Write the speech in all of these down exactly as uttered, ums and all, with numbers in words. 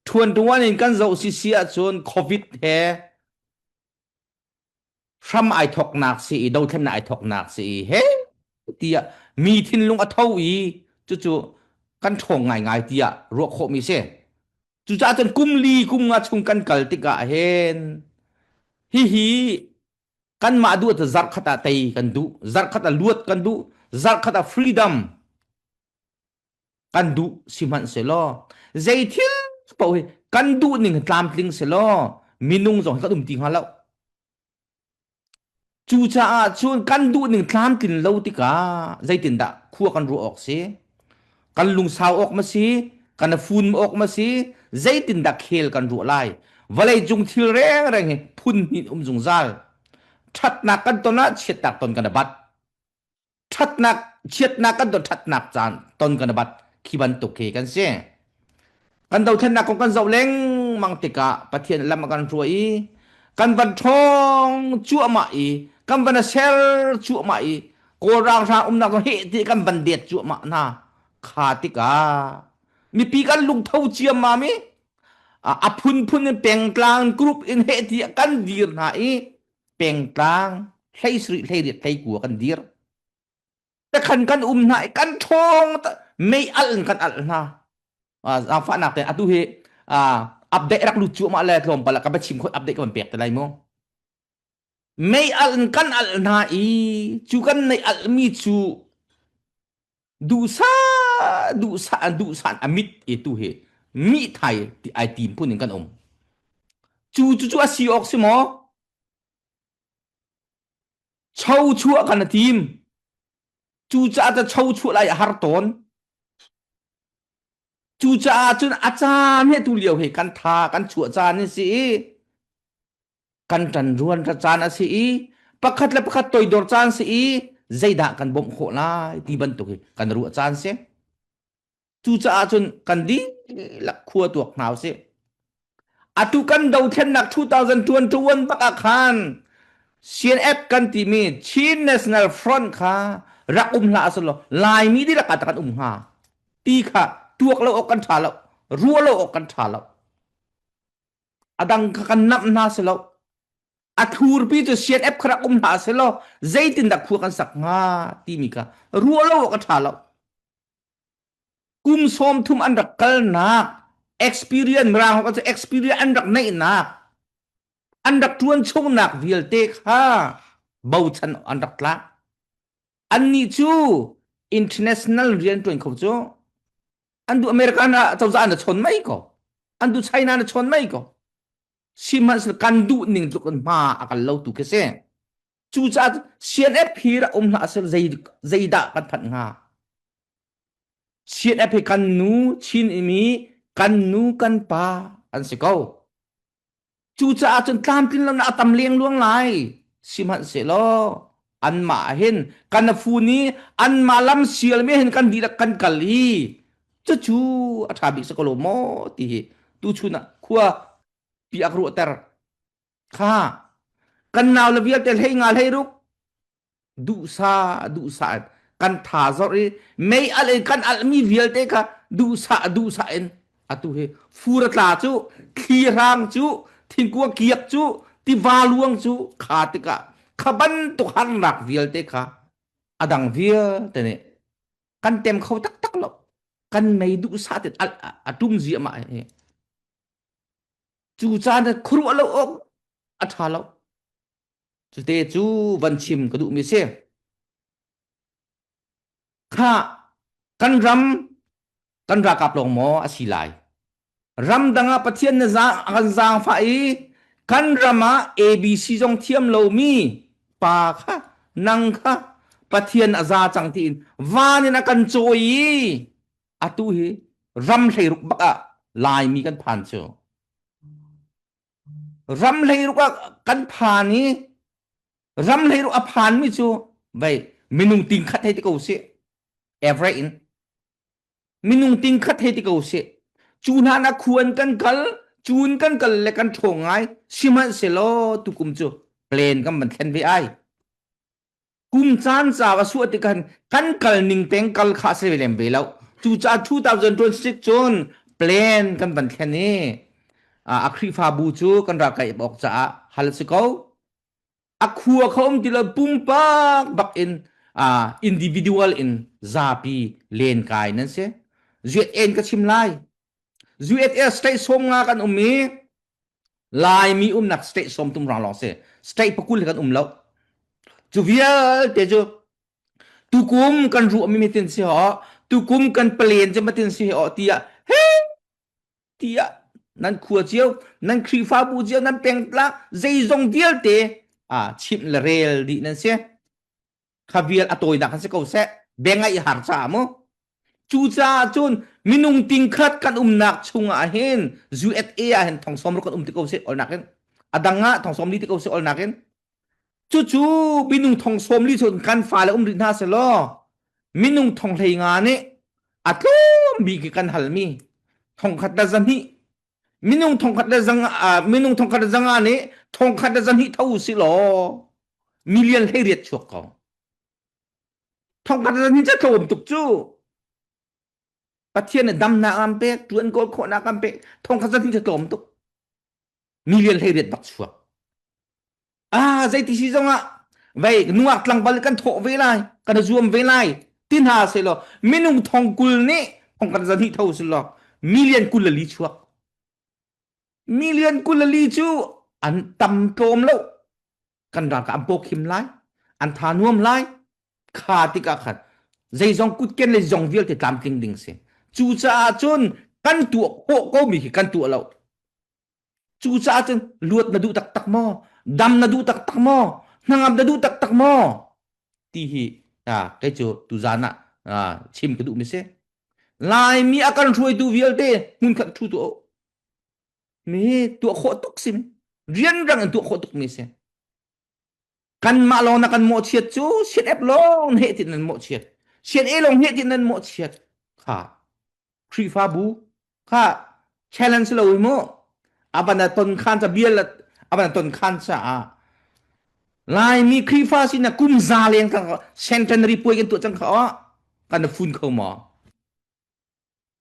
twenty-one in kan zoh sisi ahcun covid he hram aa thoknak si i, dothlennak aa thoknak si i, he tiah mi thinlung a tho i, cucu kan ṭhawng ngaingai tiah ruah khawhmi si. Cucaah cun kum li kum nga chung kan kal tikah hin hihi kanmah duh ah zarh khat ah tei kan duh, zarh khat ah luat kan duh, zarh khat ah freedom kan duh sihmanhsehlaw, zeithil paoh hi kan duh ning tlamtling sehlaw, minung zong hi kan um ti hnga lo. Cucaah cun kan duh ning tlamtlin lo tikah zeitindah khua kan ruah awk si? Kan lungsau awk maw si? Kan a fun awk maw si? Zeitindah khel kan ruah lai? Vawleicung thil rengreng hi phun hnih um zungzal. Ṭhatnak kan ton ah chiatnak ton kan a bat. Ṭhatnak, chiatnak kan ton, ṭhatnak caan ton kan a bat. Khi bantuk khi kan si. Kan dothlennak kong kan zoh lengmang tikah Pathian lam a kan hruai i, kan van ṭhawng cuahmah i, kan van a ser cuahmah i, Kawl rang hrang umnak zong heh ti kan van det cuahmah hna kha tikah mipi kan lungtho ciammam i, a, a phunphun in pengtlang group in heh ti kan dir hna i, pengtlang hleisarih, hleiriat, hleikua kan dir. Takhan kan um hna i kan ṭhawng ta, mei alh in kan alh hna. Aa, zaangfahnak te atu hi, aa, update rak lut cuahmah le tlawmpal ah ka biachim khawh update ka van pek te lai mu. Mei alh in kan alh hna i cu kan mei alhmi cu duhsah, duhsah, duhsah a mit i tu hi mithai ti ai tim phun in kan um. Cu, cu, cu a si awk si maw? Chochuah kan a tim. Cucaah cun chochuah lai a har tawn. Cucaah cun a caan he tu lio he kan tha kan chuah caan a si i, kan ṭanruan caan a si i, pakhat le pakhat toidor caan si i, zeidah kan bawmh khawh lai ti bantuk hi kan ruah caan si. Cucaah cun kan dihlak khua tuak hna usih. Atu kan dothlennak two thousand twenty-one bak ah khan C N F kan timi Chin National Front kha rak um hlah a si law, Laimi dihlak ah kan um hnga ti kha tuak lo awk kan ṭha lo, ruah lo awk kan ṭha lo. A dang kha kan namh hna si lo. A thurpi cu C N F kha rak um hlah a si law, zeitindah khua kan sak hnga timi kha ruah lo awk a ṭha lo. Kum sawmthum an rak kalnak, experience, Mirang hawk cu experience an rak neihnak, an rak ṭuanchungnak vialte kha bochan an rak tlak. Annih cu international rian ṭuan kho cu an duh America na cozah an chawn mai ko, an duh China na chawn mai ko. Sihmanhsehlaw kan duh ning tluk in hma a kal lo tu khi si. Cucaah C N F hi rak um hlah a si, zei, zeidah kan phanh hnga? C N F hi kan nu, Chin i mi, kan nu kan pa an si ko. Cucaah cun tlamtlin lonak a tam lengluang lai. Sihmanhsehlaw anmah ah hin kan a fun i anmah lam sialmi ah hin kan dihlak kan kal i cucu a ṭha bik si ko lo maw ti hi tuchun ah khua piak ruahter kha kan nau le vialte hleinga hleiruk duhsah, duhsah in kan tha zorh i, mei alh in kan alhmi vialte kha duhsah, duhsah in atu hi fur a tla cu, thli hrang cu, thingkung a kiak cu, tiva luang cu kha tikah kha bantuk harnak vialte kha a dang vialte nih kan tem kho taktak lo. Kan mei duhsah tein a, a, a ṭum ziahmah hi. Cu caan khuaruah lo awk a ṭha lo. Cute cu van chim ka duhmi a si. Kha kan ram kan ralkap lawng maw a si lai? Ramdang ah Pathian na zaang, a kan zaangfah i kan ram ah A B C zong thiam lomi pa kha, nang kha Pathian a za cang tiin van in a kan cawi i atu hi ram hleiruk bak ah Laimi kan phan cu. Ram hleiruk ah kan phan i ram hleiruk a phanmi cu vei minung ting khat hei ti ko si. Every in minung ting khat hei ti ko si. Cu hlan ah khuan kan kal, cun kan kal le kan ṭhawng ngai. Sihmanhsehlaw tukum cu plan kan van thlen ve ai. Kum caan ca va suah tikah kan kal ning teng kal kha a si ve lem ve lo. Cucaah two thousand twenty-six cun plan kan van thlen i, a, a Khrihfabu cu kan ral kaih awk caah hal a si ko. A khua kha um ti lo, pumpak bak in, a, individual in zapi len kai nan si. U S A in ka chim lai. U S A state sawm nga kan um i, Laimi umnak state sawm thum rang lawng si. State pakul hi kan um lo. Cu vialte cu tukum kan ruahmi matin si haw, tukum kan palen cu matin si haw, tiah, he, tiah, nan khua cio, nan Khrihfabu cio, nan pengtlak, zeizong vialte, a, chimh le rel dih nan si. Kha vial a tawinak kan si ko seh, beng ah i har caah mu. Cucaah cun minung ting khat kan umnak chungah hin, U S A ah hin thong sawm ruk kan um ti ko seh, olnak hin. A dang ah thong sawm li ti ko seh, olnak hin. Cucu minung thong sawm li cu kan fale um rih hna seh law, minung thong hlei nga nih a tlawmmi khi kan halmi thong khat le zahnih, minung thong khat le zanga, aa, minung thong khat le zanga nih thong khat le zahnih tho u si law, million hleiriat chuak ko. Thong khat le zahnih cu tlawm tuk cu. Pathian nih damnak an pek, ṭuan kawl khawhnak an pek, thong khat zahnih cu tlawm tuk. Million hleiriat bak chuak. Ah, zeiti si zongah, vei, nungak tlangval kan thawh ve lai, kan zuam ve lai, ti hna seh law, minung thong kul nih thong khat zahnih tho si law, million kul le li chuak. Million kul le li cu an tam tlawm lo. Kan ralkap an pawkhim lai, an tha nuam lai. Kha tikah khan zeizong kutken le zong vialte tlamtling ding si. Cucaah cun kan tuah khawh ko mi khi kan tuah lo. Cucaah cun luat na duh taktak maw? Dam na duh taktak maw? Hnangam na duh taktak maw? Ti hi, aa, kei cu tuzan ah, aa, chim ka duhmi si. Laimi a kan hruaitu vialte hmunkhat ṭhu tuah u. Mi hi tuah khawh tuk si mi. Rianrang in tuah khawh tuk mi si. Kanmah lawng na kan mawhchiat cu, C N F lawng na heh tin nan mawhchiat. C N A lawng heh tin nan mawhchiat. Kha. Khrihfabu kha challenge lo i maw? A van a ton khan ca bial a, a van a ton khan caah Laimi Khrihfa sin a kum za leng kha centenary puai kan tuah cang kha ah kan fun kho maw?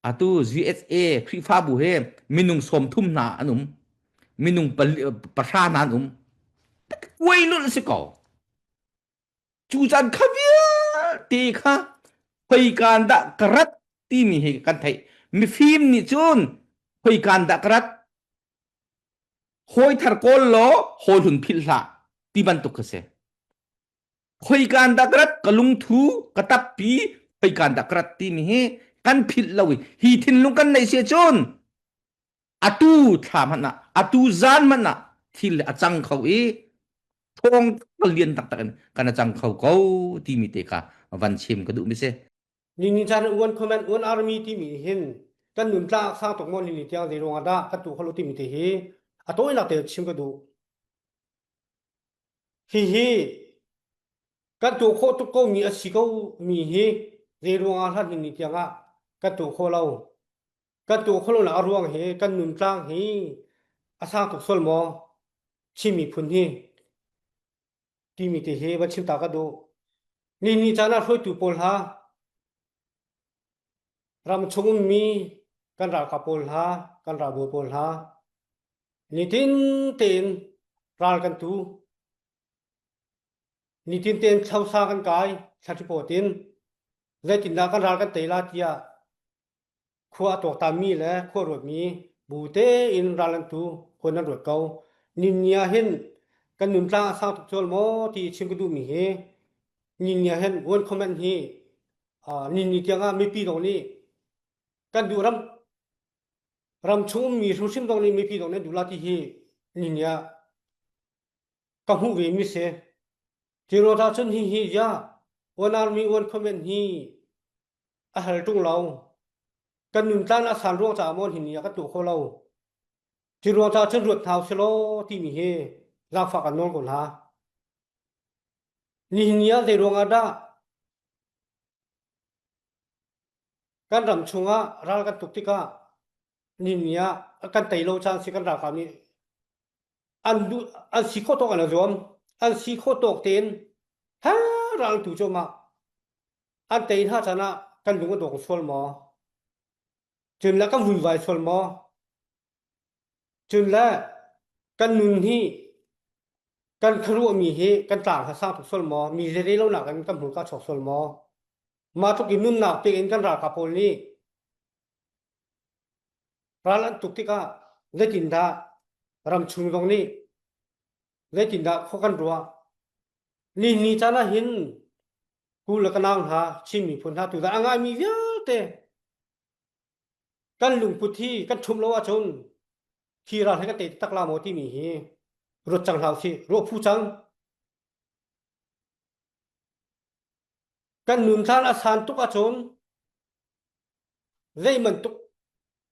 Atu U S A Khrihfabu he minung sawm thum hna an um. Minung pali-, pahra hna an um. Kuai lulh a si ko. Cu caan kha vialte kha khoikan dah ka rat timi hi kan theih. Mifim nih cun khoikan dah ka rat, hawi thar kawl law hawi hlun philh hlah ti bantuk kha si. Khoikan dah ka rat, ka lungthu, ka tappi, khoikan dah ka rat timi hi kan philh lo i, hi thinlung kan neih si ahcun, atu thla hmanh ah, atu zan hmanh ah thil a cang kho i, thawng lian taktak in kan a cang kho ko timi te kha van chim ka duhmi si. Nihin caan one command, one army timi hin kan nun tla a sang tuk maw, nihin tiang zei ruangah dah kan tuh kho lo timi te hi a tawinak te chim ka duh. Hihi kan tuah khawh tuk ko mi a si ko mi hi zei ruangah hlan nihin tiangah kan tuah khawh lo. Kan tuah khawh lonak a ruang hi kan nun tlang hi a sang tuk sual maw? Chimmi phun hi timi te hi van chim ta ka duh. Nihin caan ah hruaitu pawl hla, ram chung ummi kan ralkap pawl hla, kan ralbawi pawl hla, nitin tein ral kan tu, nitin tein thlosa kan kai, thla ṭhipawt in, zeitindah kan ral kan tei lai tiah khua a tuaktanmi le khua ruatmi bu tein ral an tu, khua nan ruat ko. Nihin ni ah hin kan nun tlang a sang tuk cual maw ti chim ka duhmi hi. Nihin ni ah hin one command hi, aa, nihin ni tiangah mipi dong nih kan duh ram, ram chung ummi hruhhrim dong nih mipi dong nih an duh lai ti hi nihin ni ah ka hmuh ve mi si. Curuangah cun hihi ya, one army, one command hi a hal ṭung lo. Kan nun tlang a san ruang caah maw nihin ni ah kan tuah kho lo. Curuangah cun ruat hna u si law timi hi zaangfah kan nawl ko hna. Nihin ni ah zei ruangah dah kan ram chungah ral kan tuk tikah nihin ni ah kan tei lo caan si, kan ralkap nih an duh, an si khawh tawk an a zuam, an si khawh tawk tein ha ral an tu cuahmah an tei hna caan ah kan lung a dawng sual maw? Cun le kan vuivai sual maw? Cun le kan nun hi kan khuaruahmi hi kan tlang ha sang tuk sual maw? Mi zei rei lo nakin kan hmur ka chawk sual maw? Mah tuk in nunnak pek in kan ralkap pawl nih ral an tuk tikah zeitindah ram chung zong nih zeitindah khua kan ruah? Nihin ni caan ah hin kul le ka nau hna, Chin miphun hna, tudah a ngaimi vialte kan lungput hi kan ṭhumh lo ahcun khi ral he kan tei taktak lai maw timi hi ruat cang hlah usih, ruah phu cang. Kan nun tlan a san tuk ahcun zei man tuk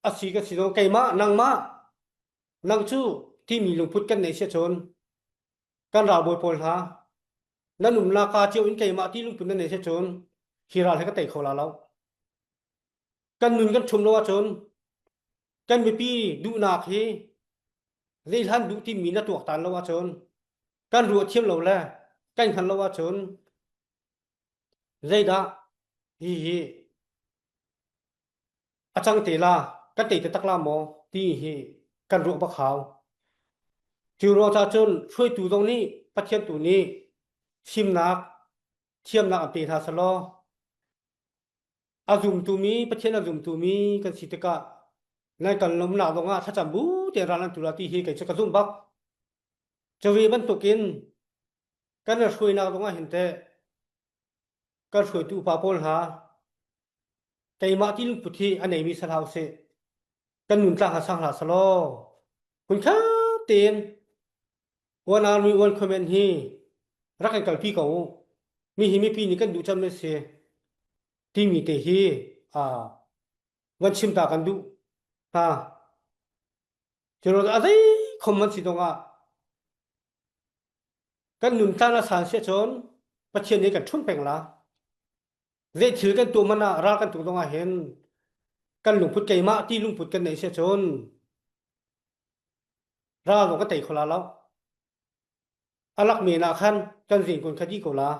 a si kan si zong, keimah, nangmah, nang cu timi lungput kan nei si ahcun kan ralbawi pawl hna, nan umnak ka cio in keimah ti lungput nan nei si ahcun hi ral he ka tei kho lai lo. Kan nun kan ṭhum lo ahcun kan mipi duhnak hi zei hlan duh timi na tuaktan lo ahcun kan ruah thiam lo le kan hngalh lo ahcun zeidah hihi a cang te la kan tei taktak lai maw ti hi kan ruah bak hau. Cu ruangah cun hruaitu zong nih Pathian tu nih fimnak, thiamnak an pe hna seh law, a zumtu mi, Pathian a zumtu mi kan si tikah nan kan lawmhnak zongah thlacam bu tein ral an tul lai ti hi kei cu ka zumh bak. Cuvek bantukin kan hruainak zongah hin teh kan hruaitu upa pawl hna, keimah ti lungput hi a neimi si hlah usih, kan nun tlang ha sang hlah seh law, hmunkhat tein one army, one command hi rak kan kalpi ko u. Mi hi mipi nih kan duh cem a si timi te hi, aa, van chim ta kan duh hna. Cun a zei khom man si dongah kan nun tlan a san si ahcun Pathian nih kan ṭhum peng la. Zei thil kan tuah hmanh ah ral kan tuk dongah hin kan lungput, keimah ti lungput kan neih si ahcun ral zong kan tei kho lai lo. A lak men ah khan kan zin kun kha dih ko la.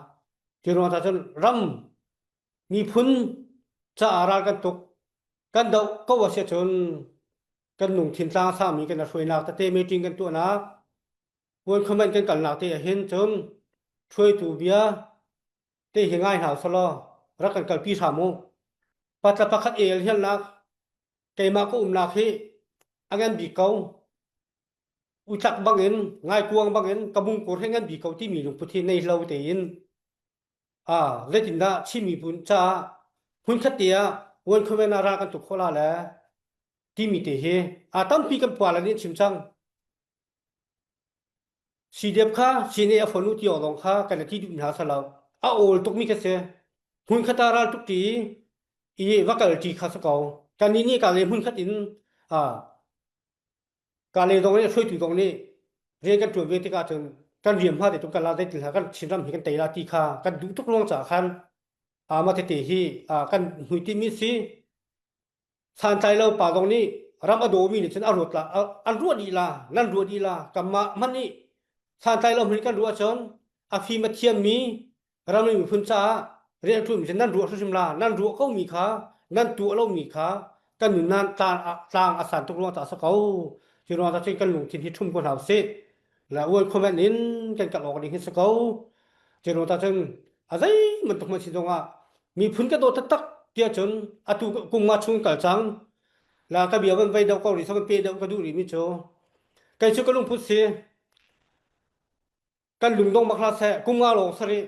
Cu ruangah cun ram miphun caah ral kan tuk, kan doh ko a si ahcun kan lungthin tlang a sami kan hruainak tete meeting kan tuahnak, puan khuaman kan kalnak te ahhin cun hruaitu bia te hi ngai hna usih law, rak kan kalpi hram u. Patla pakhat el hialnak, keimah ka umnak hi a ngan bik ko. Utlak bangin, ngaikuang bangin ka bungkur hi ngan bik ko timi lungput hi nei lo tein, aa, zeitindah Chin miphun caah hmunkhat te ah one command ah ral kan tuk khawh lai le timi te hi, aa, tampi kan puan nih chim cang. CDF kha, CNA a fon u ti awk zong kha kan ti duh hna seh lo. A awl tukmi ka si. Hmunkhat ah ral tuk ti i va kal ti kha si ko. Kannih nih ka le hmunkhat in, aa, ka le zong nih, hruaitu zong nih rian kan ṭuan ve tikah cun kan rian hma te tuk kan la, zeitin hla kan Chinram hi kan tei lai ti kha kan duh tuk ruang caah khan, aa, mah tete hi, aa, kan hmuitimi si. Santlai lo pa zong nih ram a dawmi nih cun a ruat la, a, an ruah dih la, nan ruah dih la, kanmah hmanh nih santlai lo hmanh kan ruah cun a fim a thiammi ram le miphun caah rian a ṭuanmi cun nan ruah hrimhrim la, nan ruah komi kha, nan tuah lomi kha kan nun nan tlang a, tlang a san tuk ruang caah si ko. Cu ruang caah cun kan lungthin hi ṭhum ko hna usih. La one command in kan kalh awk ding hi si ko. Cu ruang caah cun a zei man tuk hmanh si zongah miphun ka dawt taktak tiah cun atu kum nga chung kal cang. La ka bia van vai deuh ko rih, so kan pe deuh ka duh rihmi cu kei cu ka lungput si. Kan lungdong bak hlah seh, kum nga lawng si rih.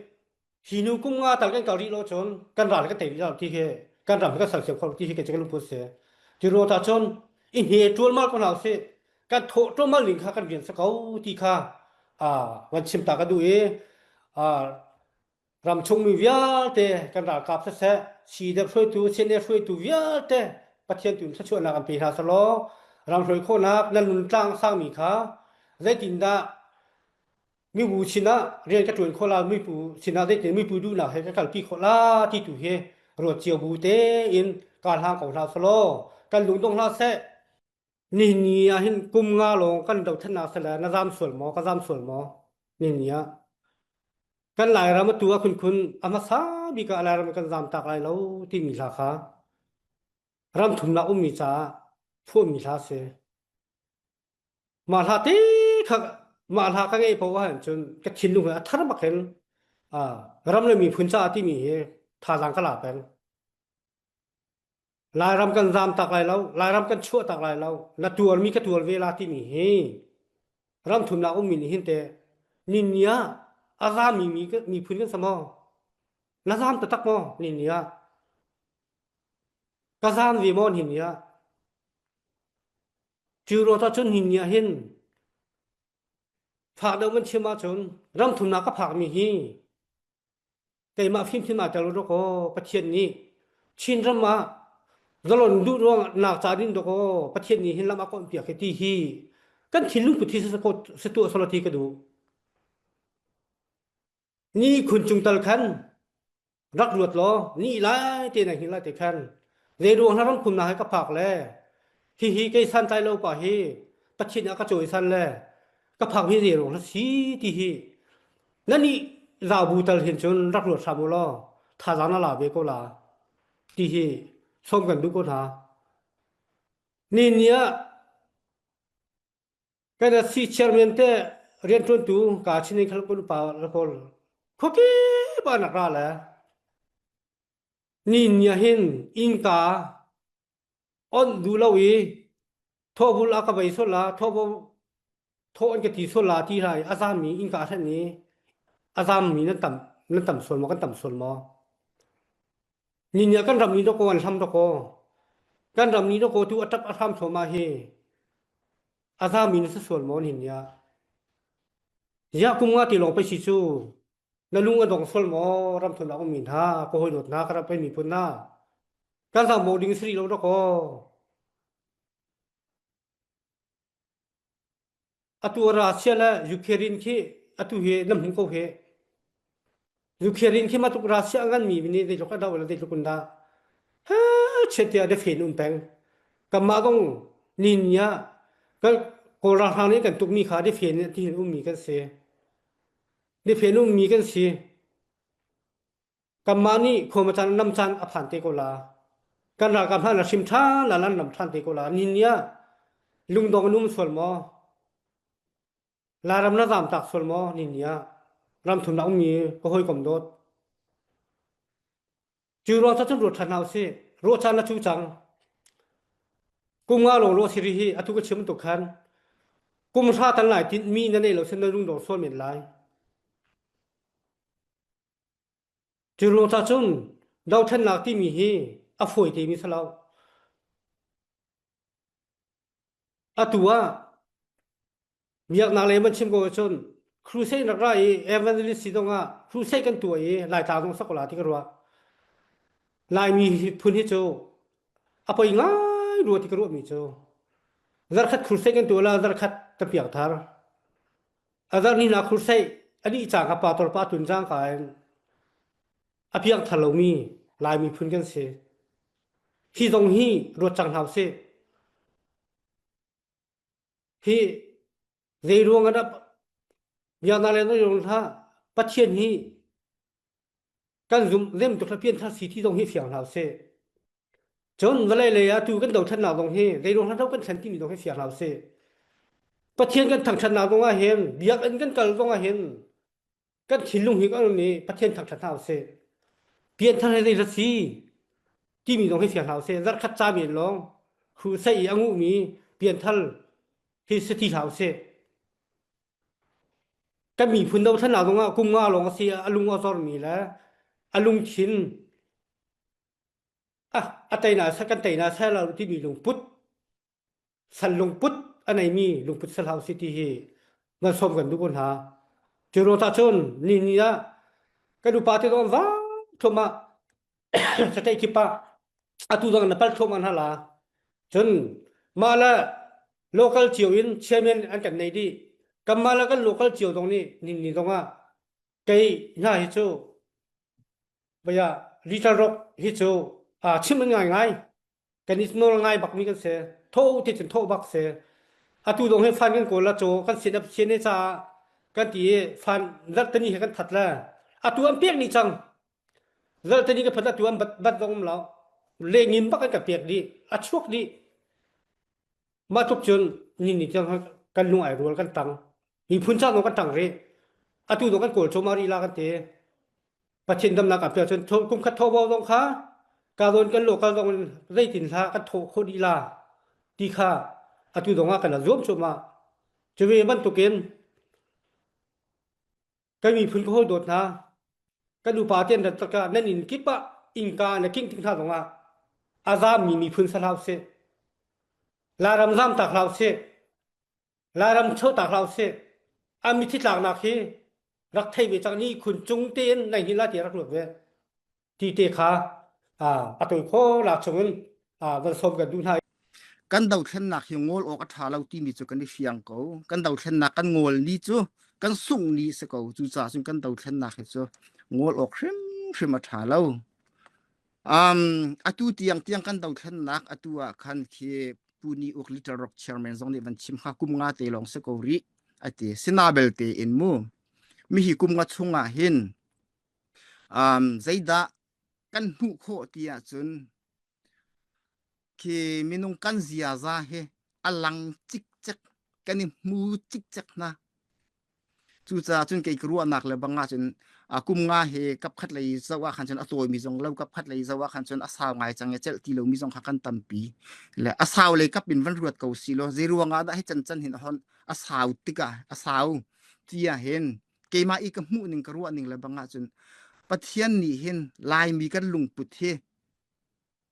Hi nu kum nga tal kan kal rih lo cun kan ral kan tei rih lo ti hi, kan ram hi kan sersiam kho lo ti hi kei cu ka lungput si. Cu ruang caah cun i hne ṭual mal ko hna usih, kan thawh ṭual mal ning kha kan rian si ko ti kha, aa, van chim ta ka duh i, aa, ram chungmi vialte kan ralkap siseh, CDF hruaitu, CNA hruaitu vialte Pathian tu in thluachuahnak kan pe hna seh law, ram hruai khawhnak nan nun tlang a sangmi kha zeitindah mibu sinah rian ka ṭuan khawh lai, mibu sinah zeitin mibu duhnak he ka kalpi khawh lai ti tu hi ruat cio bu tein ka hlang ko hna seh law, kan lungdong hlah seh. Nihin ni ah hin kum nga lawng kan dothlennak si le na zam sual maw, ka zam sual maw? Nihin ni ah kan Lairam atu ah khunkhun a hmasa bik ah Lairam kan zam tak lai lo timi hla kha Ram thumnak ummi caah phuahmi hla a si. Mah hla te kha, mah hla ka ngeih paoh ahcun ka thinlung hi a thar bak hin, aa, ram le miphun caah timi hi thazaang ka la peng. Lairam kan zam tak lai lo, Lairam kan chuah tak lai lo, na tuarmi ka tuar ve la timi hi ram thumnak ummi nih hin teh, nihin ni ah a zammi mi, miphun kan si maw? Na zam taktak maw nihin ni ah? Ka zam ve maw nihin ni ah? Cu ruangah cun nihin ni ah hin fak deuh man chim ahcun ram thumnak ka phakmi hi keimah fimthin ah tel rawk aw, Pathian nih Chin ram ah zalon duh ruangah nak ca din rawk aw, Pathian nih hin lam a kawnpiak hi ti hi kan thinlung put hi si tuah selaw ti ka duh. Ni khun cung tal khan rak luat law, ni lai te na hin lai te khan zeiruang hla ram khumnak he ka phak le hihi kei san tlai lo pah hi Pathian nih a ka cawisan le ka phak hi zeiruang hla si ti hi nannih zau bu tal hin cun rak luat hram u law, thazaang na la ve ko la ti hi sawm kan duh ko hna. Nihin ni ah kan a si chairman te rianṭuantu ka Chin khal kan pa la pawl khuakip ah nak ra le nihin ni ah hin innka on duh lo i thawhvul a ka bei sual la, thawhvul thaw an ka ti sual la ti hna i a zammi innka a hrenh i a zammi nan tam, nan tam sual maw, kan tam sual maw? Nihin ni ah kan ram ni dakaw an hlam dakaw, kan ram ni dakaw tu a ṭap a hram thawm ah hi a zammi na si sual maw nihin ni ah? Ziah kum nga ti lawng pei si cu na lung a dong sual maw? Ram thumnak ummi hna, ka hawi dawt hna, ka ram pei miphun hna, kan zam maw ding si rih lo dakaw. Atu Russia le Ukraine khi atu hi na hmu ko hi. Ukraine khi matuk Russia a nganmi nih zeitluk a doh le zeitluk in dah? He, chiat tiah defence um peng. Kanmah zong nihin ni ah kan Kawl ralhrang nih kan tukmi kha defence tihin ummi kan si. Defence ummi kan si. Kanmah nih khuama caan, nam caan a phan te ko la, kan ralkap hna na hrim ṭhan la, lan ram ṭhan te ko la, nihin ni ah lungdong an um sual maw? Lairam na zam tak sual maw nihin ni ah? Ram thumnak ummi ka hawi kom dawt. Cu ruang cacun ruat ṭhan hna usih, ruah caan na cu cang. Kum nga lawng ruah si rih hi, atu ka chim tuk khan kum hra tan lai tin mi na neih lo sin na lungdong sual men lai. Cu ruangah cun dothlennak timi hi a fawi timi si lo. Atu ah biaknak lei man chim ko cun crusade rak ra i evangelist si zongah crusade kan tuah i Laitlang zong sak ko la ti ka ruah. Laimi phun hi cu a poi ngai rua ti ka ruahmi cu zarhkhat crusade kan tuah la zarhkhat kan piak thar. A zarh hnihnak crusade a nih cang kha pastor pa a tun cang kha in a piang thar lomi Laimi phun kan si. Hi zong hi ruat cang hna usih. Hi zeiruang ah dah biaknak le zeiruang hlah Pathian hi kan zumh, zeizong tuk hla pianthar si ti zong hi fiang hna usih. Cun vawlei lei ah tu kan dothlennak zong hi, zeiruang hla kan thlen timi zong hi fiang hna usih. Pathian kan thangṭhatnak zong ah hin, biakinn kan kal zong ah hin, kan thinlung hi kan nih Pathian thangṭhat hna usih. Pianthar hi zei hla si timi zong hi fiang hna usih. Zarhkhat ca men lawng, crusade i a nguhmi pianthar hi si ti hna usih. Kan miphun dothlennak zongah kum nga lawng a si, a lung a zormi le a lungthin, a, a teina sa, kan teina sa lo timi lungput, sal lungput a neimi lungput sal hau si ti hi van sawm kan duh ko hna. Cu ruangah cun nihin ni ah kan upa te zong va thluahmah, sateih kip ah atu zong na pal thluahmah hna la. Cun mah le local cio in chairman an kan nei dih. Kanmah le kan local cio zong nih nihin ni zongah kei hna hi cu, baya, Little Rock hi cu, aa, chim an ngai ngai. Kan i nawl ngai bakmi kan si. Tho ti cun tho bak si. Atu zong hi fan kan kawl la cu kan sin ap sin i caah kan ti i fan zarh tani hi kan that le atu an pek nih cang. Zarh tani kan phat atu an bat, bat zong um lo. lengin bak an ka pek dih, a chuak dih. Mah tuk cun nihin ni tiang kan lung ai rual kan tang. Miphun ca zong kan tang rih. Atu zong kan kawl cuahmah rih la kan ti. Pathian damnak a pia cun tho-, kum khat thawh zong kha, ka zawn kan local zong in zeitin hla kan thawh khawh dih la ti kha atu zong ah kan la zuam cuahmah. Cu ve bantukin kan miphun ka hawi dawt hna, kan upa tian rat takah nan inn kip ah innka na kingh tik hna zongah a zammi miphun si hlah usih. Lairam zam tak hlah usih. Lairam chawh tak hlah usih. A mitthi tlaknak hi rak thei ve cang, nihin cung tein nan hin la ti rak luat ve. Ti te kha, aa, a toi khawh nak chungin, aa, van sawm kan duh hna. Kan dothlennak hi ngawl awk a ṭha lo timi cu kan i fiang ko. Kan dothlennak kan ngawl ni cu kan sungh ni a si ko. Cucaah cun kan dothlennak hi cu ngawl awk hrimhrim a ṭha lo. Um, atu tiang tiang kan dothlennak atu ah khan khi Pu Ni Uk Little Rock Chairman zong nih van chim kha, kum nga te lawng si ko rih a ti. Sinabelte in mu, mi hi kum nga chungah hin, um, zeidah kan hmuh khawh ti ahcun khi minung kan ziaza hi a lang cikcek, kan i hmu cikcek hna. Cucaah cun kei ka ruahnak le bang ahcun, aa, kum nga hi kap khat lei zoh ah khan cun a tawimi zong lo, kap khat lei zoh ah khan cun a sau ngai cang i celh ti lomi zong kha kan tampi. Le a sau lei kap in van ruat ko si law, zei ruangah dah hi cancan hin a hon a sau tikah a sau ti ah hin keimah i ka hmuh ning ka ruah ning le bang ahcun Pathian nih hin Laimi kan lungput hi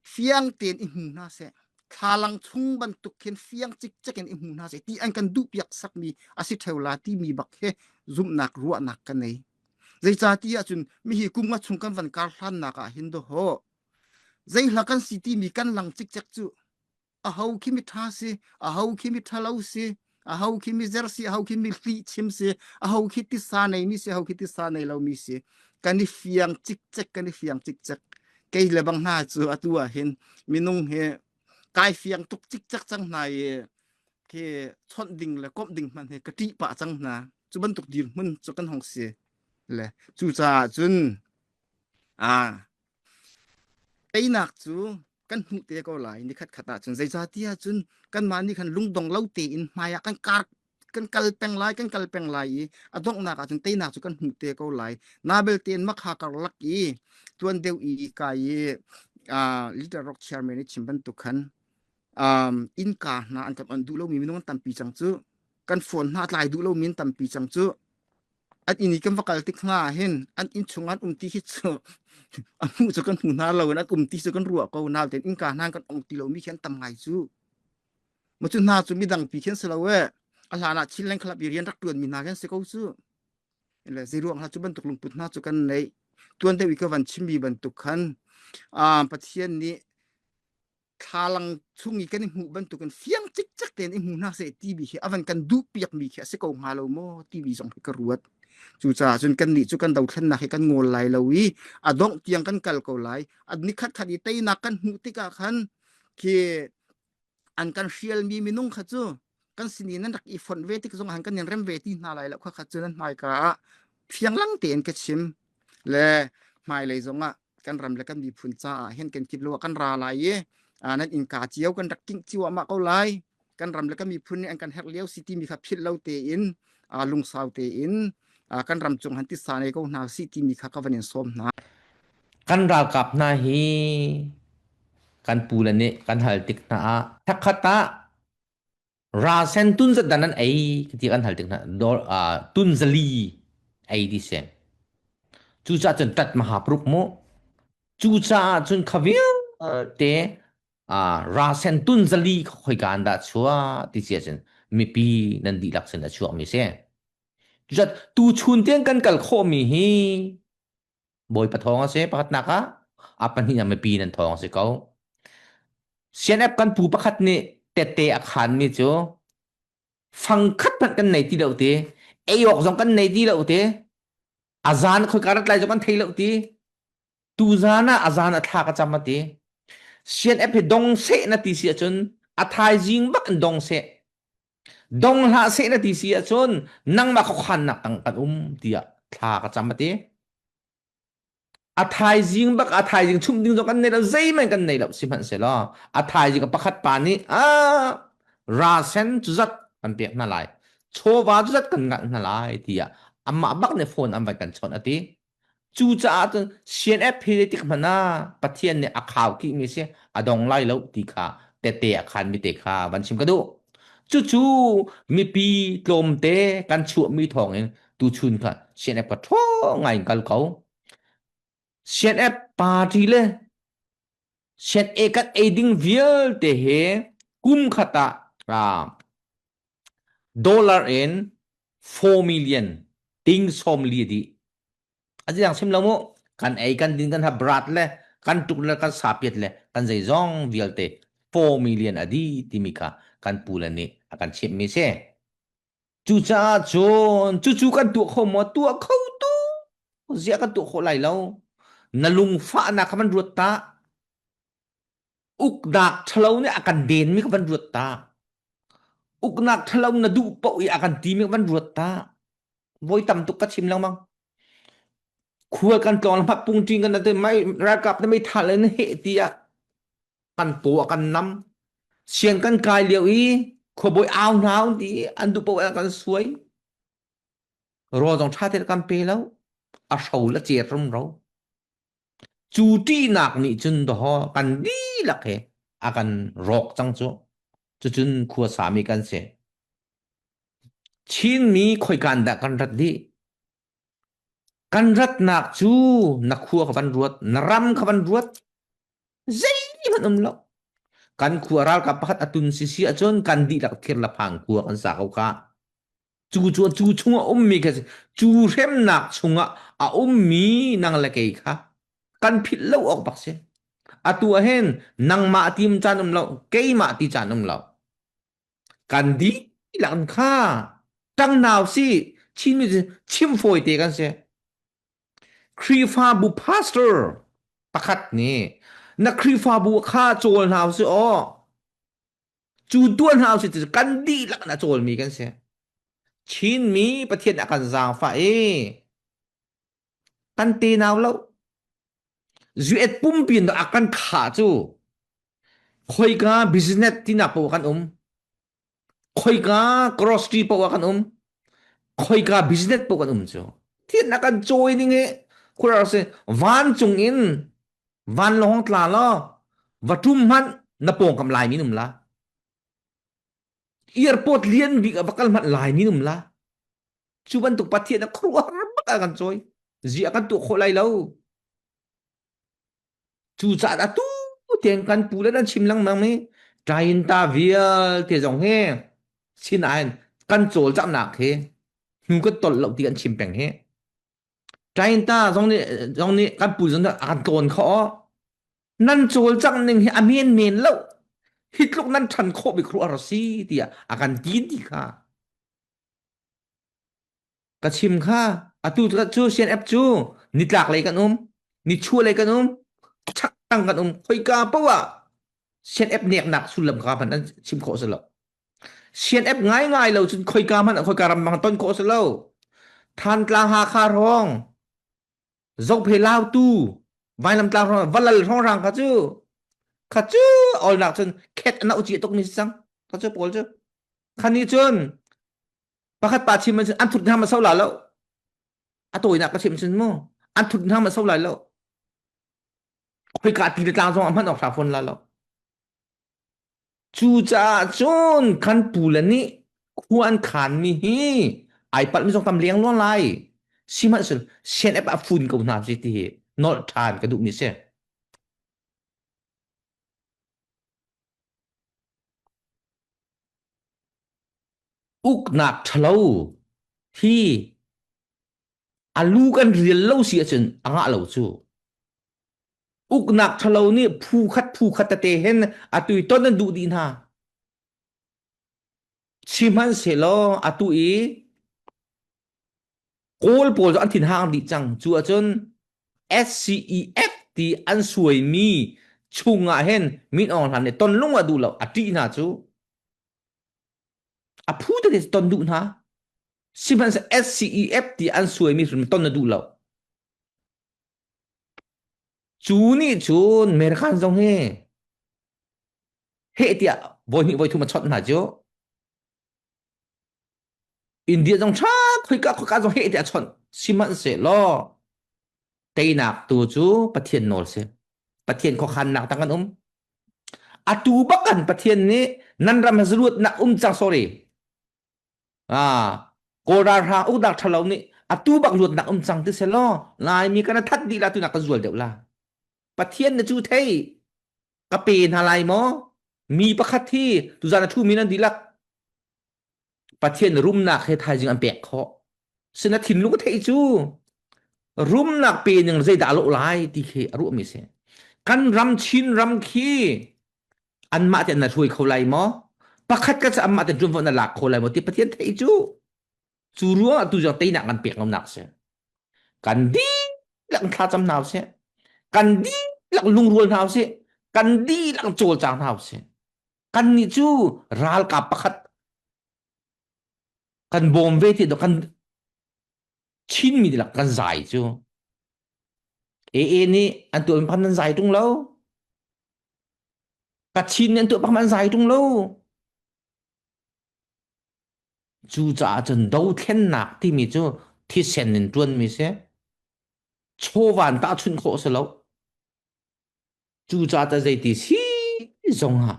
fiang tein i hmu hna seh. Thlalang chung bantuk khin fiang cikcek in i hmu hna seh. Ti an kan duh piak sakmi a si ṭheu la timi bak he zumhnak ruahnak ka nei. Zeicahtiah cun mi hi kum nga chung kan van kar hlannak ah hin dawh hawh. Zeihla kan si timi kan lang cikcek cu aho khi mi ṭha si, aho khi mi ṭha lo si, aho khi mi zer si, aho khi mi hlih chim si, aho khi tisa nei mi si, aho khi tisa nei lo mi si. Kan i fiang cikcek, kan i fiang cikcek. Kei le bang hna cu atu ah hin minung hi kai fiang tuk cikcek cang hna i khi chawnh ding le komh ding hmanh hi ka ṭih pah cang hna. Cu bantuk dirhmun cu kan hong si. Le cucaah cun, aa, teinak cu kan hmuh te ko lai, nikhat khat ah cun. Zeicahtiah cun kanmah nih khan lungdong lo tein hmaiah kan kar, kan kal peng lai, kan kal peng lai i a donghnak ah cun teinak cu kan hmuh te ko lai. Nabelte in makha karlak i tuan deuh i kai i, aa, Little Rock Chairman i chim bantuk khan, um, innka hna an kan onh duh lomi minung an tampi cang cu, kan phone hna a tlai duh lomi an tampi cang cu, an inn i kan va kal tik hna ah hin an inn chungah an um ti hi cu a hmuh cu kan hmu hna lo in an um ti cu kan ruah ko. Naute in innka hna an kan ong ti lomi khi an tam ngai cu. Macu hna cu midang pi khi an si lo eh, a hlan ah Chinland Club i rian rak ṭuanmi hna khi an si ko cu. Le zei ruang hna cu bantuk lungput hna cu kan neih. Tuan deuh i ka van chimmi bantuk khan, aa, Pathian nih thlalang chung i kan i hmuh bantukin fiang cikcek tein i hmu hna seh timi hi a van kan duh piakmi khi a si ko hnga lo maw timi zong hi ka ruat. Cucaah cun kannih cu kan dothlennak hi kan ngawl lai lo i a dongh tiang kan kal ko lai. A nikhat khat i teinak kan hmuh tikah khan khi an kan hrialmi minung kha cu kan sin i nan rak i fonh ve tik zong ah hin kan in rem ve ti hna lai lo kha, kha cu nan hmaika ah fiang lang tein ka chim. Le hmailei zongah kan ram le kan miphun caah hin kan kip lo ah kan ra lai i, aa, nan innka cio kan rak kingh cio ah mah ko lai. Kan ram le kan miphun nih an kan herh lio si timi kha philh lo tein, aa, lungsau tein, aa, kan ram cung han tisa nei ko hna si timi kha ka van in sawm hna. Kan ralkap hna hi kan pu le nih kan hal tik hna ah, thakhat ah rasen tun zat dan an ei ka ti, kan hal tik hna. Dol-, aa, tun zali ei ti si. Cucaah cun tat maha pruk mu. Cucaah cun kha vialte, aa, rasen tun zali kha khoika an dah chuah ti si ahcun mipi nan dihlak sin a chuakmi si. Cucaah tuchun tiang kan kal khawhmi hi Bawipa thawng a si, pakhatnak ah, a pahnihnak mipi nan thawng a si ko. C N F kan pu pakhat nih tette a khanmi cu fangkhat hmanh kan nei ti lo ti, ei awk zong kan nei ti lo ti, a zan khoika rat lai zong kan thei lo ti, tuzan ah a zan a thla ka cam a ti. C N F hi dong seh na ti si ahcun a thaizing bak in dong seh. Dong hlah seh na ti si ahcun nangmah khuakhannak tang kan um tiah thla ka cam a ti. A thaizing bak, a thaizing chum ding zong kan nei lo, zeimah kan nei lo, sihmanhsehlaw a thaizing a pakhat pa nih, ah, rasen cuzat kan pek hna lai, chawva cuzat kan ngalh hna lai, tiah amah bak nih phone an van kan chawnh a ti. Cucaah cun C N F hi tik hmanh ah Pathian nih a khau kihmi si, a dong lai lo ti kha tete a khanmi te kha van chim ka duh. Cucu mipi tlawmte kan chuahmi thawngin tuchun kha C N F kha ṭhawng ngai in kal ko. C N F party le C N A kan ei ding vialte he kum khat ah, ah, dollar in four million, ting sawmli a dih. A ziang sim lo mu, kan ei kan din kan ha brat le kan tuk le kan sapiat le kan zeizong vialte four million a dih timi kha kan pu le nih a kan chimhmi si. Cucaah cun cucu kan tuah kho maw? Tuah kho tu, ziah kan tuah khawh lai lo. Na lungfahnak kha van ruat ta. Uknak ṭhalo nih a kan denmi kha van ruat ta. Uknak ṭhalo na duh paoh i a kan timi kha van ruat ta. Voi tam tuk ka chim lengmang. Khua kan tlawng le hmat pungṭing kan na te mai ralkap na mei thah le na heh tiah kan paw a kan nam. Siang kan kai lio i khuabawi au hna un ti an duh paoh a kan suai. Rawl zong ṭha te kan pe lo. A hro le a cer rumro. Cu ṭihnak nih cun daw kan dihlak he a kan rawk cang cu. Cucun khua sami kan si. Chinmi khoika in dah kan rat dih? Kan ratnak cu na khua kha van ruat, na ram kha van ruat. Zeihmanh um lo. Kan khua ralkap pakhat a tun sisi ahcun kan dihlak thir le phan khua kan sa ko kha. Cu cu, cu chungah ummi kha, cu hremnak chungah a ummi nang le kei kha kan philh lo awk bak si. Atu ah hin nangmah tim caan um lo, keimah ti caan um lo. Kan dihlak in kha ṭang hna u sih, Chinmi cu chim fawi te kan si. Khrihfabu pastor pakhat nih na Khrihfabu kha cawl hna u sih aw. Cu tuah hna u sih, ti cu kan dihlak in a cawlmi kan si. Chinmi Pathian a kan zaangfah i kan te nau lo. U S pumpi in a kan khah cu khoika business tinak paoh a kan um. Khoika grocery paoh a kan um. Khoika business paoh kan um cu. Thian a kan cawi ning i khura si, vancung in van lawng tla law, va ṭum hmanh, na pawngkam Laimi in um la. Airport lian bik a va kal hmanh Laimi in um la. Cu bantuk Pathian a khuaruahhar bak a kan cawi. Ziah kan tuah khawh lai lo. Cucaah atu tiang kan pu le nan chim lengmang mi ṭain ta vialte zong he sin ah hin kan cawlcanghnak he hnu kan tolh lo ti kan chim peng he. Ṭain ta zong nih, zong nih kan pu zong nih a kan tlawn kho aw. Nan cawlcangh ning hi a men men lo. Hi tluk nan ṭhan khawh bik ruah a si, tiah a kan ti ti kha. Ka chim kha, atu cu C N F cu nitlak lei kan um, nichuah lei kan um, chakdang kan um, khoika paoh ah C N F neknak sullam kha hmanh an chim khawh si lo. C N F ngaingai lo cun khoika hmanh, khoika ram hmanh ton khawh si lo. Thantlang Hakha hrawng, Zophei Lautu, Vailamtlang hrawng, Valal hrawng hrang kha cu, kha cu awlnak cun khet a nauh cia tukmi si cang. Kha cu pawl cu. Kha nih cun pakhat pa chim cun an thut hna ma so lai lo. A tawinak ka chim cun mu, an thut hna ma so lai lo. Khoika ti le tlang zong a hman awk hra fawn lai lo. Cucaah cun kan pu le nih khua an khanmi hi aa palhmi zong tam leng luang lai. Sihmanhsehlaw C N F a fun ko hna si ti hi nolh ṭhan ka duhmi si. Uknak ṭhalo hi a lu kan rial lo si ahcun a ngah lo cu. Uknak ṭhalo nih phu khat, phu khat tete hin atu i ton an duh dih hna. Sihmanhsehlaw atu i Kawl pawl cu an thinhang dih cang. Cu ahcun S C E F ti an suaimi chungah hin Min Aung Hlaing nih ton lung a duh lo, a ṭih hna cu. A phu tete ton duh hna. Sihmanhsehlaw S C E F ti an suaimi hrim ton a duh lo. Cu nih cun American zong hi heh tiah voi hnih voi thum a chawnh hna cu. India zong ṭha khoika khoika zong heh tiah a chawnh sihmanhsehlaw teinak tu cu Pathian nawl si. Pathian khuakhannak tang kan um. Atu bak kan Pathian nih nan ram he zaluatnak um cang, sorry. Aa, Kawl ralhrang uknak ṭhalo nih atu bak luatnak um cang ti sehlaw, Laimi kan a that dih la, tunak kan zual deuh la. Pathian na cu theih ka pe hna lai maw? Mi pakhat hi tuzan a ṭhumi nan dihlak Pathian rumnak he thaizing an pek khawh. Sina thinlung a theih cu rumnak pe ning zeidah a lawh lai ti khi a ruahmi si. Kan ram Chin ram khi anmah te an hruai kho lai maw? Pakhat ka caah anmah te ṭuanvo na lak kho lai maw ti Pathian theih cu. Cu ruangah tu zong teinak kan pek ngonak si. Kan dihlak thlacam hna usih. Kan dihlak lungrual hna usih. Kan dihlak cawlcang hna usih. Kannih cu ralkap pakhat kan bawm ve ti dawh kan Chinmi dihlak kan zai cu. A A nih an tuahmi pakhat nan zai ṭung lo. Kachin nih an tuah pakhat an zai ṭung lo. Cucaah cun dothlennak timi cu thisen in ṭuanmi si. Chawvan tah chunh khawh si lo. Cucaah cun zeiti si zongah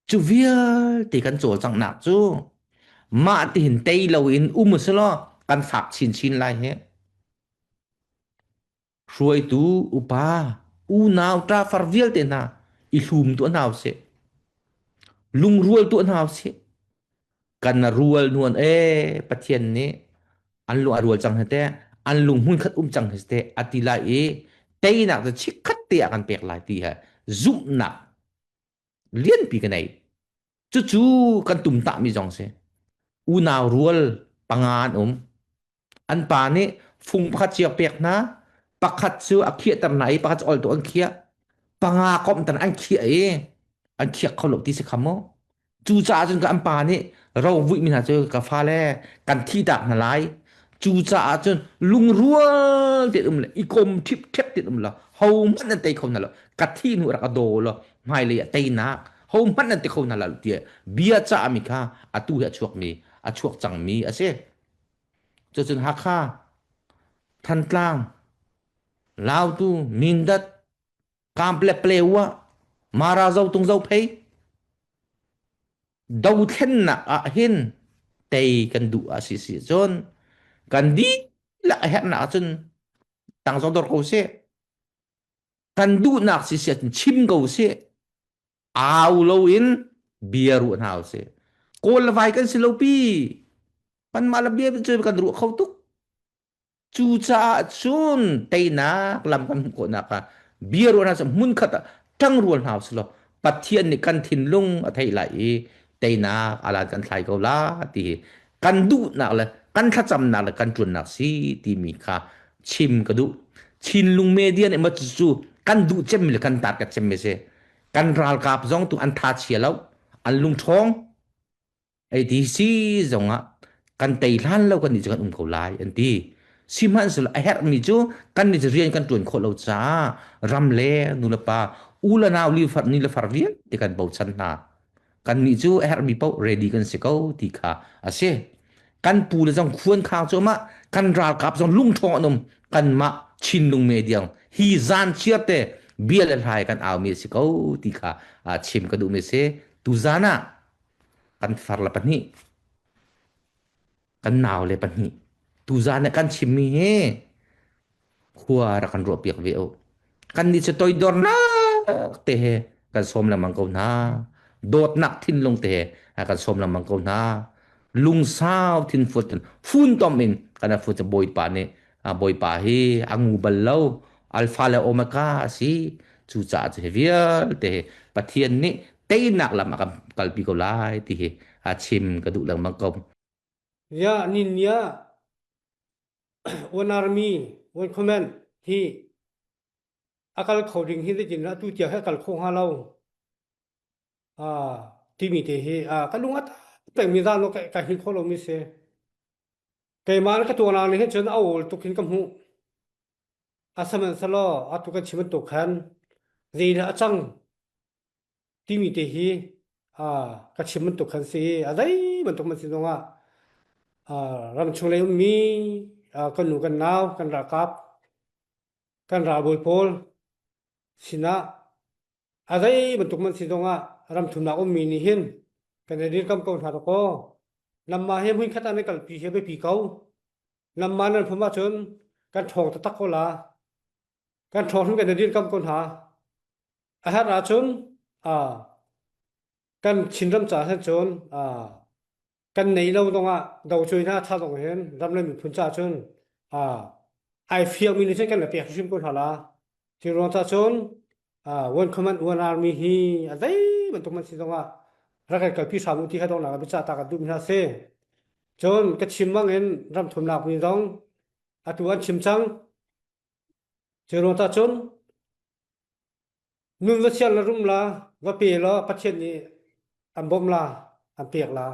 cu vialte kan cawlcanghnak cu mah tihin tei loin um usih law kan fak chinchin lai hi. Hruaitu upa, unau ṭafar vialte hna i hlum tuah hna usih. Lungrual tuah hna usih. Kan rual hnuan e, Pathian nih an lung a rual cang hi te, an lung hmunkhat um cang hi te a ti lai i, teinak cu chikkhat te ah kan pek lai ti he zumhnak lianpi ka nei. Cucu kan tumtahmi zong si. Unau rual panga an um. An pa nih fung pakhat cio pek hna, pakhat cu a khiahter hna i pakhat cu olh tuk an khiah, panga komhter an khiah i an khiak kho lo ti si kha maw? Cucaah cun kan pa nih ro vuihmi hna cu ka fale kan thihtak hna lai. Cucaah cun lungrual te um le i kom ṭhipṭhep te um lo, hohmanh nan tei kho hna lo, ka thih hnu rak a daw lo, hmailei ah teinak hohmanh nan ti kho hna lo tiah bia cahmi kha atu hi a chuakmi, a chuak cangmi a si. Cucun Hakha, Thantlang, Lautu, Mindat, Kample, Palewa, Mara, Zotung, Zophei, dothlennak ah hin tei kan duh a si si cun kan dihlak a herhnak ahcun tangzong dor ko sih. Kan duhnak si si ahcun chim ko sih. Au loin bia ruah hna usih. Kawl le vai kan si lo pi. Kanmah le bia cu kan ruah kho tuk. Cucaah cun teinak lam kan hmuh khawhnak kha bia ruah hna seh, hmunkhat ah ṭangrual hna usih law, Pathian nih kan thinlung a theih lai i teinak a lan kan thlai ko la ti hi kan duhnak le kan thlacamnak le kan ṭuannak si timi kha chim ka duh. Chinlung media nih ma cucu kan duh cemmi le kan target cemmi si. Kan ralkap zong tu an tha chia lo, an lungṭhawng. Ei ti si zongah kan tei hlan lo kannih cu kan um ko lai, an ti. Sihmanhsehlaw a herhmi cu kannih cu rian kan ṭuan khawh lo caah ram le nu le pa, u le nau, li far, ni le far vialte kan bochan hna. Kannih cu a herhmi paoh ready kan si ko ti kha a si. Kan pu le zong khuan khang cuahmah kan ralkap zong lungṭhawng an um, kanmah Chinlung media hi zan chiarte bia le hlai kan aumi a si ko ti kha, aa, chim ka duhmi a si. Tuzan ah kan far le pahnih, kan nau le pahnih, tuzan ah kan chimmi hi khua rak kan ruahpiak ve uh. Kannih cu toidornak te he kan sawm lengmang ko hna. Dawtnak thinlung te he kan sawm lengmang ko hna. Lungsau thinfuat kan fun tom in kan a fuat cu Bawipa nih, a, Bawipa hi a ngu bal lo, Alpha le Omega a si. Cucaah cu hi vialte hi Pathian nih teinak lam a kan kalpi ko lai ti hi a chim ka duh lengmang ko. Ya, nin ya, one army, one command hi a kal kho ding hi zeitin atu tiang hi a kal kho hnga lo, aa, timi te hi, aa, ka lung a tak pengmi zan lo ka, ka hin kho lo mi si. Keimah le ka tuahnak nih hin cun a awl tuk hin ka hmuh. A sihmanhsehlaw atu kan chim bantuk khan zei dah a cang timi te hi, aa, ka chim bantuk khan si. A zei bantuk man si zongah, aa, ramchung lei ummi, aa, kan nu kan nau, kan ralkap, kan ralbawi pawl sinah a zei bantuk man si zongah ramthumnak ummi nih hin kan i dirkamh ko hna rawk aw. Namma he hmun khat ah nan kalpi hi a biapi ko. Namma nan phum ahcun kan ṭhawng taktak ko la, kan ṭhawng hrim kan i dirkamh ko hna. A herh ahcun, aa, kan Chinram caah hin cun, aa, kan neih lo zongah docuai hna ṭha zong hin ram le miphun caah cun, aa, aa fiangmi nih cun kan i pek hrimhrim ko hna la. Cu ruang caah cun, aa, One Command, One Army hi a zei bantuk man si zongah rak kan kalpi hram u ti kha donghnak a biacah ta kan duhmi hna a si. Cun ka chim mang in ramthumnak mi zong atu an chim cang. Cu ruang caah cun nun va sial na rum la, va pe law, Pathian nih an bawmh la, an pek la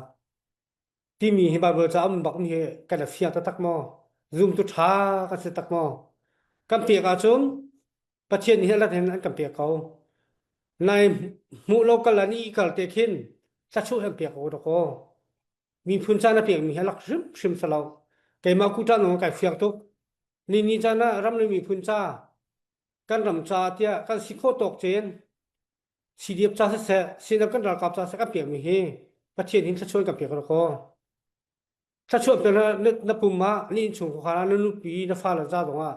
timi hi Baibal caah a um bak mi hi kan i fiang taktak maw? Zumtu ṭha kan si tak maw? Kan pek ahcun Pathian nih a let hin an kan pek ko. Nai hmuh lo kal an i kal te khin thluachuah an pek ko rawk aw. Miphun ca na pekmi hi a lak hrimhrim si lo. Keimah kuta nung kai fiang tuk. Nihin ni caan ah ram le miphun ca, kan ram ca tiah kan si khawh tawk cen, C D F ca siseh, C N F kan ralkap ca siseh kan pekmi hi Pathian hin thluachuah kan pek rawk aw. Thluachuah pek na, na, na pum ah, na innchung khuakhan ah, na nupi, na fale ca zongah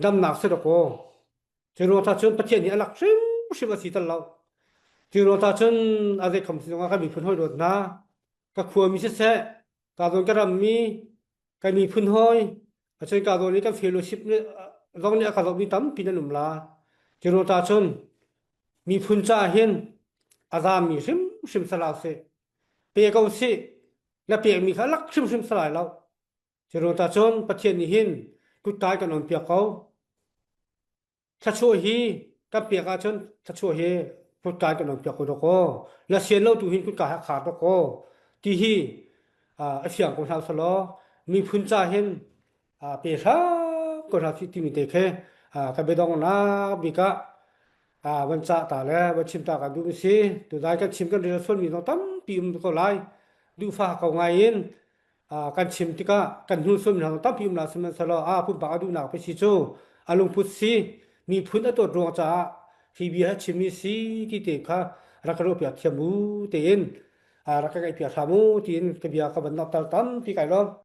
damnak si rawk aw. Cu ruang caah cun Pathian hi a lak hrimhrim a si tal lo. Cu ruang caah cun a zeikhom si zongah kan miphun hawi dawt hna. Ka khuami siseh, ka zawn ka rammi, kan miphun hawi, a cun ka zawn i kan fellowship nih, zong nih a ka zohmi tampi nan um la. Cu ruang caah cun miphun caah hin a zaammi hrimhrim sal a si. Pe ko sih, na pekmi kha a lak hrimhrim si lai lo. Cu ruang caah cun Pathian nih hin kutkai kan on piak ko. Thluachuah hi kan pek ahcun thluachuah hi kutkai kan on piak ko rawk aw. Na sian lo tu hin kutkai a khar rawk aw. Ti hi, aa, a fiang ko hna usih law, miphun ca hin, aa, pe hram ko hna usih timi te khi, aa, ka biadonghnak bik ah, aa, van cah ta le van chim ta kan duhmi si. Tuzan kan chim kan rel sualmi zong tampi um ko lai. Duhfa ko ngai in, aa, kan chim tikah kan hnulh sualmi hna zong tampi um lai sihmanhsehlaw, aa, pumpak a duhnak a si cu a lungput si. Miphun a tuat ruang caah hi bia a chimmi si ti te kha rak ka ruahpiak thiam u tein, aa, rak ka ngaihpiak hram u tiin ka bia ka van nawkter tampi kai lo.